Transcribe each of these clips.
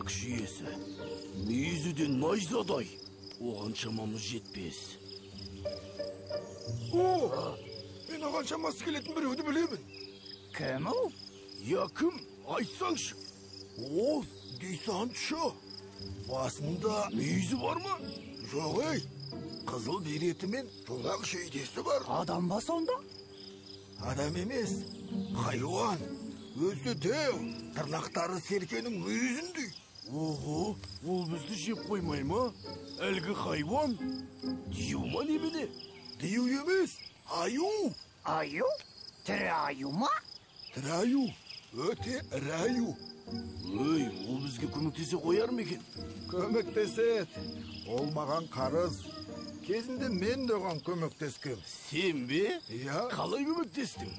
күш иесі. Мүйізі де найзадай. Оған шамамыз жетпес. О, мен оған шамасы келетін біреуді білемін. Кім ол? Я кім? Айтсаңшы. Ол десантшы. Басында мүйізі бар ма? Жоқ, ей. Қызыл береті мен жолақ жейдесі бар. Адам ба сонда? Адам емес, хайуан. Өзі дәу, тырнақтары серкенің мүйізіндей. Ого, ол бізді жеп қоймай ма? Әлгі хайуан? Дию ма немене? Дию емес, аю. Аю? Тірі аю ма? Тірі аю, өте ірі аю. Өй, ол бізге көмектесе қояр ма екен? Көмектеседі. Ол маған қарыз. Кезінде мен де оған көмектескем. Сен бе? Иә. Қалай көмектестің?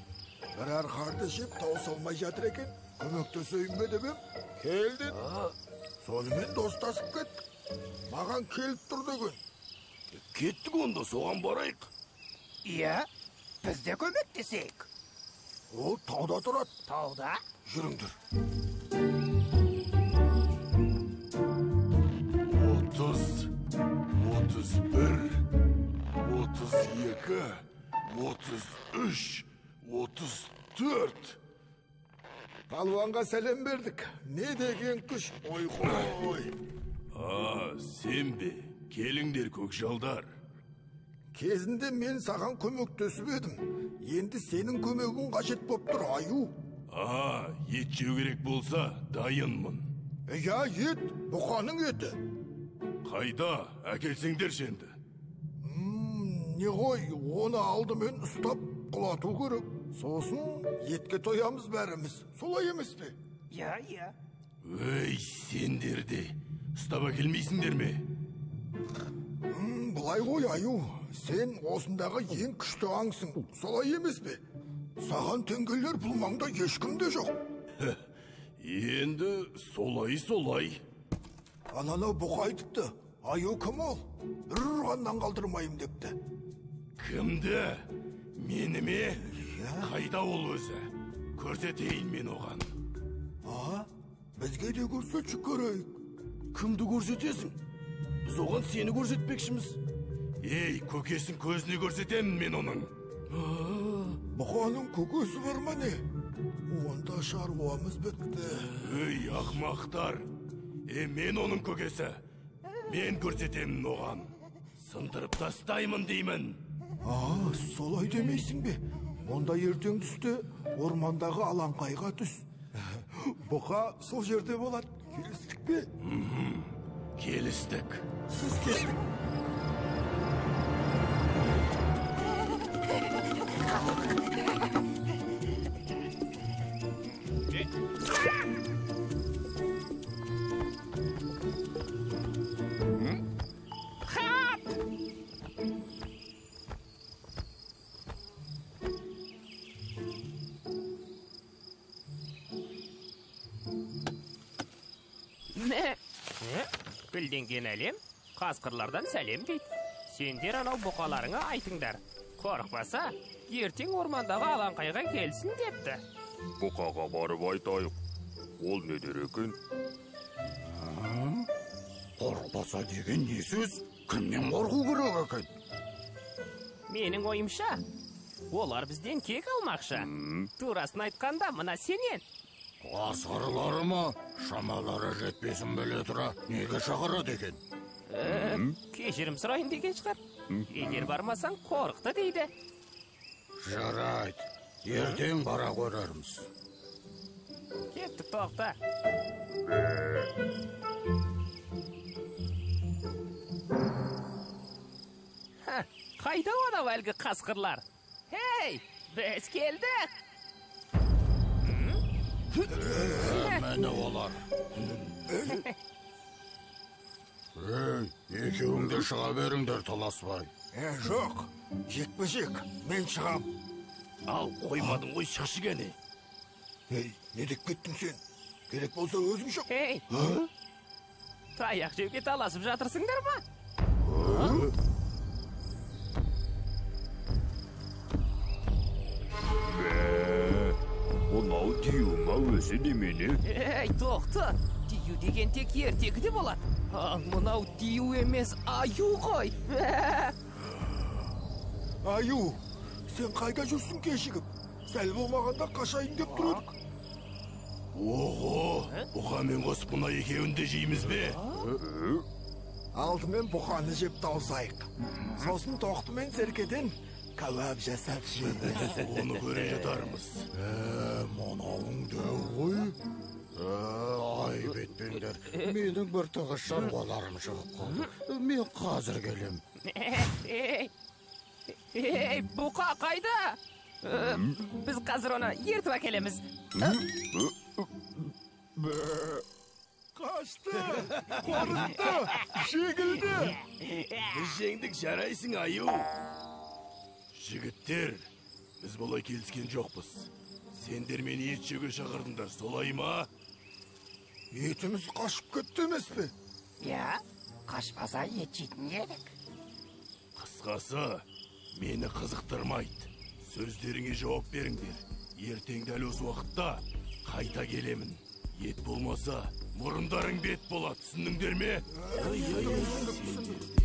Бір арқарды жеп тауыса алмай жатыр екен. Көмектесейін бе деп ем. Кел деді. Сонымен достасып кеттік. Маған келіп тұр деген. Кеттік онда, соған барайық. Иә, біз де көмектесейік. Ол тауда тұрады. Тауда? Жүріңдер. 30, 31, 32, 33, 34. Палуанға сәлем бердік. Не деген күш? Ой, қой. А, сен бе? Келіңдер, көкжалдар. Кезінде мен саған көмектесіп едім. Енді сенің көмегің қажет боп тұр, аю. А, ет жеу керек болса, дайынмын. Иә, ет, бұқаның еті. Қайда, әкелсеңдерші енді. Не ғой, оны алдымен ұстап құлату керек. Сосын етке тоямыз бәріміз. Солай емес пе? Иә, иә. Өй, сендер де ұстап әкелмейсіңдер ме? Былай ғой, аю, сен осындағы ең күшті аңсың. Солай емес пе? Саған теңгелер бұл маңда ешкім де жоқ. Енді солай, солай. Ананы бұқа айтыпты. Аю кім ол? Бір ұрғаннан қалдырмайым депті. Кімді? Мені ме? Қайда ол өзі? Көрсетейін мен оған. А, бізге де көрсетші көрейік. Кімді көрсетесің? Біз оған сені көрсетпекшіміз. Ей, көкесін көзіне көрсетемін мен оның. Бұқаның көкесі бар ма не? Онда шаруамыз бітті. Ей, ақмақтар. Мен оның көкесі. Мен көрсетемін оған. Сындырып тастаймын деймін. А, солай демейсің бе? Онда ертең түсте ормандағы алаңқайға түс. Бұқа сол жерде болады. Келістік пе? Келістік. Біз кеттік. Гүлденген әлем, қасқырлардан сәлем дейді. Сендер анау бұқаларыңа айтыңдар. Қорықпаса, ертең ормандағы алаңқайға келсін депті. Бұқаға барып айтайық. Ол не дер екен? Қорықпаса деген не сөз? Кімнен қорқу керек екен? Менің ойымша, олар бізден кек алмақшы. Турасын айтқанда, мына сенен. Қасқырлары ма? Шамалары жетпесін біле тұра, неге шақырады екен? Кешірім сұрайын деген шығар. Егер бармасаң, қорықты дейді. Жарайды, ертең бара көрерміз. Кеттік, тоқта. Қайда анау әлгі қасқырлар? Хей, біз келдік! Мені олар. Ей, екеуің де шыға беріңдер таласпай. Жоқ, жекпе-жек, мен шығам. Ал, қоймадың ғой, шықшы кәне. Ей, не деп кеттің сен? Керек болса өзің шық. Ей, таяқ жеуге таласып жатырсыңдар ма? Мынау дию ма өзі немене? Ей, тоқты, Дию деген тек ертегіде болады. Ал мынау дию емес, аю ғой. Аю, сен қайда жүрсің кешігіп? Сәл болмағанда қашайын деп тұр едік. Ого, бұқамен қосып мына екеуін де жейміз бе? Алдымен бұқаны жеп тауысайық. Сосын тоқты мен серкеден кәуап жасап жейміз. Оны көре жатармыз. Мынауың дәу ғой. Айып етпеңдер. Менің бір тығыз шаруаларым шығып қалды. Мен қазір келем. Ей, бұқа қайда? Біз қазір оны ертіп әкелеміз. Қашты, қорықты, жеңілді. Біз жеңдік, жарайсың, аю. Жігіттер, біз бұлай келіскен жоқпыз. Сендер мені ет жеуге шақырдыңдар, солай ма? Етіміз қашып кетті емес пе? Иә, қашпаса ет жейтін едік. Қысқасы, мені қызықтырмайды. Сөздеріңе жауап беріңдер. Ертең дәл осы уақытта қайта келемін. Ет болмаса, мұрындарың бет болады, түсіндіңдер ме? Түсіндік, түсіндік.